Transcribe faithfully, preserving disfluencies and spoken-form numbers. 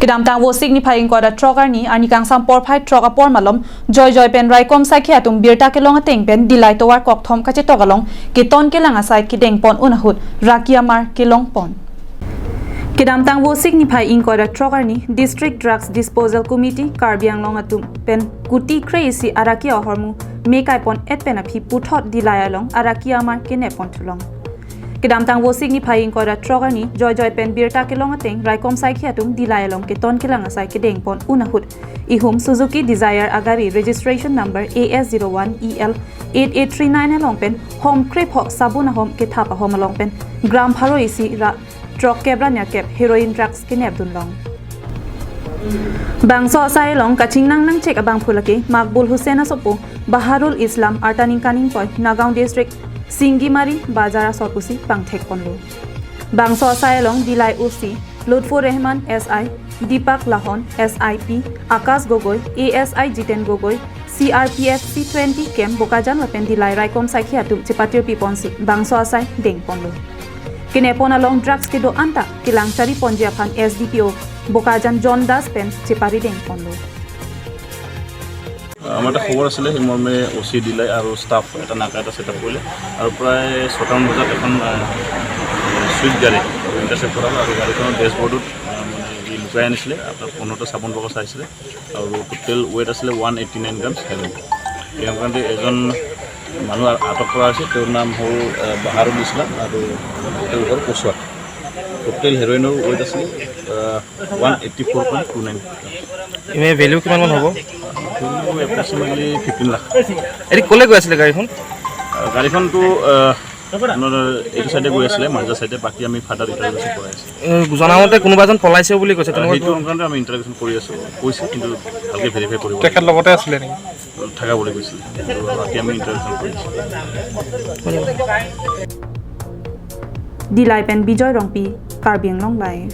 Kedamtang Vosik niphai ingkoi ra throk arni, arni kangsam porphai throk apor malom, joijoi pen raikom saikhi atum birta kelong ateng pen Dillai tovar kokthom kachetok along keton kelang asai kedengpon un ahut raki amar kelongpon. Kedamtang Vosik niphai ingkoi ra throk arni, District Drugs Disposal Committee Karbi Anglong atum pen kuti kre-isi araki ahormu mekaipon et pen aphi puthot Dillai along araki amar kenepon thulong. Kedamtang Vosik niphai ingkoi ra throk arni, joijoi pen birta kelong ateng raikom saikhi atum Dillai along keton kelang asai kedengpon un ahut ihum Suzuki Dzire agari registration number A S zero one E L eight eight three nine along pen hom krepho sabun ahom kethap ahom along pen gram pharo isi ra throk kep ra nerkep heroin drugs kenepdun long. Bangso asai along kachingnang nangchek abangphu lake Makbul Hussain asopo Baharul Islam arta ningkan ingkoi, Nagaon District, Singimari Bazar asor pusi pangthekponlo. Bangso asai along Dillai O C Lutfur Rahman S I, Deepak Lahon S I P, Akash Gogoi, A S I Jiten Gogoi, C R P F C twenty camp Bokajan lapen Dillai raikom saikhi atum chepatirpiponsi bangso asai dengponlo. Kenepon along drugs kedo anta kelang chariponji aphan S D P O Bokajan John Das pen cheparidengponlo. আমাৰ এটা খবৰ আছিলে, সেই মৰ্মে অ' চি ডিলাই আৰু ষ্টাফ এটা নাকা এটা ছেটআপ কৰিলে আৰু প্ৰায় ছটামান বজাত এখন ছুইফ্ট গাড়ী ইণ্টাৰচেপ্ট কৰা হ'ল আৰু গাড়ীখনৰ ডেছবৰ্ডত মানে ই লুকাই আনিছিলে, আপোনাৰ পোন্ধৰটা চাবোন বক্স আহিছিলে আৰু টোটেল ৱেইট আছিলে one eighty nine grams heroin. এই সংক্ৰান্তে এজন মানুহ আ- আটক কৰা হৈছে। তেওঁৰ নাম হ'ল আহ, বাহাৰুল ইছলাম আৰু তেওঁ ঘৰ কচুৱাত। টোটেল হেৰইনৰ ৱেইট আছিলে one eighty four point two nine. এনে ভেলিউ কিমান মান হ'ব? Approximately fifteen lakh. এনে ক'লৈ গৈ আছিলে গাড়ীখন? আহ, গাড়ীখনতো আহ, আপোনাৰ এইটো চাইডে গৈ আছিলে, মাঞ্জা চাইডে। বাকী আমি ফাৰ্ডাৰ ইণ্টাৰভিউ কৰাই আছোঁ। এ, জনামতে কোনোবা এজন পলাইছে বুলি কৈছে, তেনেকুৱা সেইটো সংক্ৰান্তে আমি ইণ্টাৰভিউ কৰি আছোঁ, কৈছে, কিন্তু ভালকৈ ভেৰিফাই কৰিব তেখেত লগতে আছিলে নেকি? থকা বুলি কৈছিলে। কিন্তু বাকী আমি ইণ্টাৰভিউ কৰি আছোঁ। Dillai pen Bijoy Rongpi, Karbi Anglong Live.